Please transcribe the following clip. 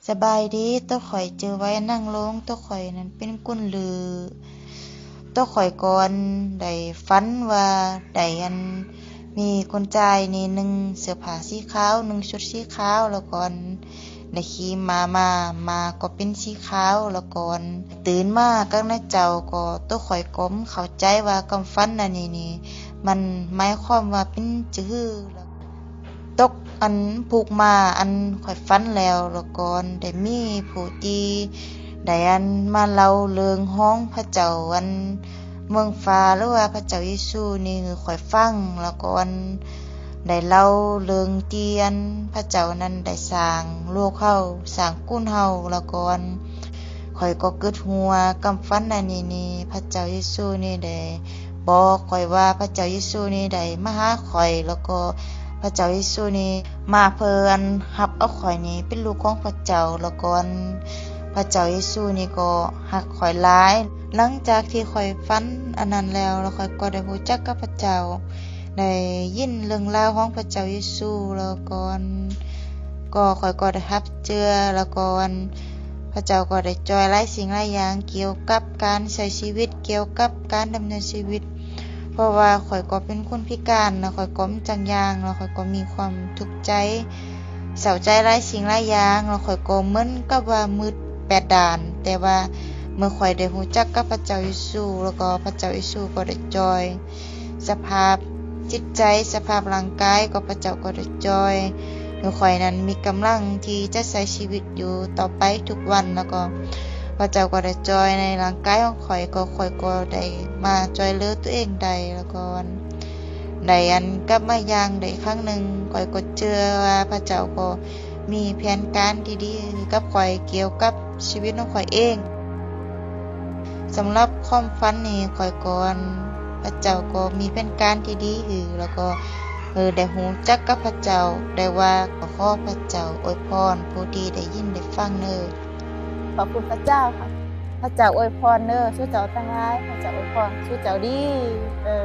ສະບາຍດີ, ໂຕຂ້ອຍຊື່ໄວນາງຫຼົງ, ໂຕຂ້ອຍນັ້ນເປັນກຸນລື. ໂຕຂ້ອຍກ່ອນໄດ້ຝັນວ່າໄດ້ອັນ ມີຄົນຊາຍນີ້ ໜຶ່ງເສື້ອຜ້າສີຂາວ, ໜຶ່ງຊຸດສີຂາວ, ແລ້ວກໍໄດ້ຂີ່ມ້າມາ, ມ້າກໍເປັນສີຂາວ, ແລ້ວກໍຕື່ນມາກັບນາເຈົ້າ ກໍໂຕຂ້ອຍກໍບໍ່ເຂົ້າໃຈວ່າຄວາມຝັນອັນນີ້ນີ້ ມັນໝາຍຄວາມວ່າເປັນຈັ່ງໃດ. ຕົກອັນຜູກມ້າອັນຂ້ອຍຝັນແລ້ວ ແລ້ວກໍໄດ້ມີຜູ້ທີ່ໄດ້ອັນມາເລົ່າເລື່ອງຂອງພະເຈົ້າອັນເມືອງຟ້າ ຫຼືວ່າພະເຈົ້າເຢຊູນີ້ໃຫ້ຂ້ອຍຟັງ ແລ້ວກໍອັນໄດ້ເລົ່າເລື່ອງທີ່ອັນພະເຈົ້ານັ້ນໄດ້ສ້າງໂລກເຮົາ ສ້າງກຸນເຮົາ ແລ້ວກໍອັນ ຂ້ອຍກໍຄິດຫົວຄວາມຝັນອັນນີ້ນີ້ ພະເຈົ້າເຢຊູນີ້ໄດ້ບອກຂ້ອຍວ່າ ພະເຈົ້າເຢຊູນີ້ໄດ້ມາຫາຂ້ອຍ ແລ້ວກໍພະເຈົ້າເຢຊູນີ້ມາເພື່ອອັນຮັບເອົາຂ້ອຍນີ້ເປັນລູກຂອງພະເຈົ້າ ແລ້ວກໍອັນ ພະເຈົ້າເຢຊູນີ້ກໍຮັກຂ້ອຍຫຼາຍ. ຫຼັງຈາກທີ່ຂ້ອຍຝັນອັນນັ້ນແລ້ວ ແລ້ວຂ້ອຍກໍໄດ້ຮູ້ຈັກກັບພະເຈົ້າ ໄດ້ຍິນເລື່ອງລາວຂອງພະເຈົ້າເຢຊູ ແລ້ວກໍອັນ ກໍຂ້ອຍກໍໄດ້ຮັບເຈື່ອ ແລ້ວກໍອັນ ພະເຈົ້າກໍໄດ້ຊ່ອຍຫຼາຍສິ່ງຫຼາຍຢ່າງ ກ່ຽວກັບການໃຊ້ຊີວິດ, ກ່ຽວກັບການດຳເນີນຊີວິດ. ເພາະວ່າຂ້ອຍກໍເປັນຄົນພິການ ແລ້ວຂ້ອຍກໍບໍ່ຈັກຍ່າງ ແລ້ວຂ້ອຍກໍມີຄວາມທຸກໃຈ ເສົ້າໃຈຫຼາຍສິ່ງຫຼາຍຢ່າງ ແລ້ວຂ້ອຍກໍເໝືອນກັບວ່າມືດແປດດ້ານ. ແຕ່ວ່າເມື່ອຂ້ອຍໄດ້ຮູ້ຈັກກັບພະເຈົ້າເຢຊູ ແລ້ວກໍພະເຈົ້າເຢຊູກໍໄດ້ຊ່ອຍ ສະພາບຈິດໃຈ, ສະພາບຮ່າງກາຍ ກໍພະເຈົ້າກໍໄດ້ຊ່ອຍໃຫ້ຂ້ອຍນັ້ນມີກຳລັງທີ່ຈະໃຊ້ຊີວິດຢູ່ຕໍ່ໄປທຸກວັນ. ແລ້ວກໍພະເຈົ້າກໍໄດ້ຊ່ອຍໃນຮ່າງກາຍຂອງຂ້ອຍ ກໍຂ້ອຍກໍໄດ້ມາຊ່ວຍເຫຼືອຕົວເອງໄດ້ ແລ້ວກໍໄດ້ອັນກັບມາຢ່າງໄດ້ຄັ້ງໜຶ່ງ. ຂ້ອຍກໍເຊື່ອວ່າພະເຈົ້າກໍມີແຜນການທີ່ດີກັບຂ້ອຍ ກ່ຽວກັບຊີວິດຂອງຂ້ອຍເອງ. ສຳລັບຄວາມຝັນນີ້ ຂ້ອຍກໍອັນ ພະເຈົ້າກໍມີແຜນການທີ່ດີໃຫ້ ແລ້ວກໍ ເອີ ໄດ້ຮູ້ຈັກກັບພະເຈົ້າ ໄດ້ວ່າ ຂໍພະເຈົ້າອວຍພອນຜູ້ທີ່ໄດ້ຍິນໄດ້ຟັງເດີ. ຂອບຄຸນພະເຈົ້າ. ພະເຈົ້າອວຍພອນເດີ ສູ່ເຈົ້າທັງຫຼາຍ. ພະເຈົ້າອວຍພອນສູ່ເຈົ້າດີ ເອີ.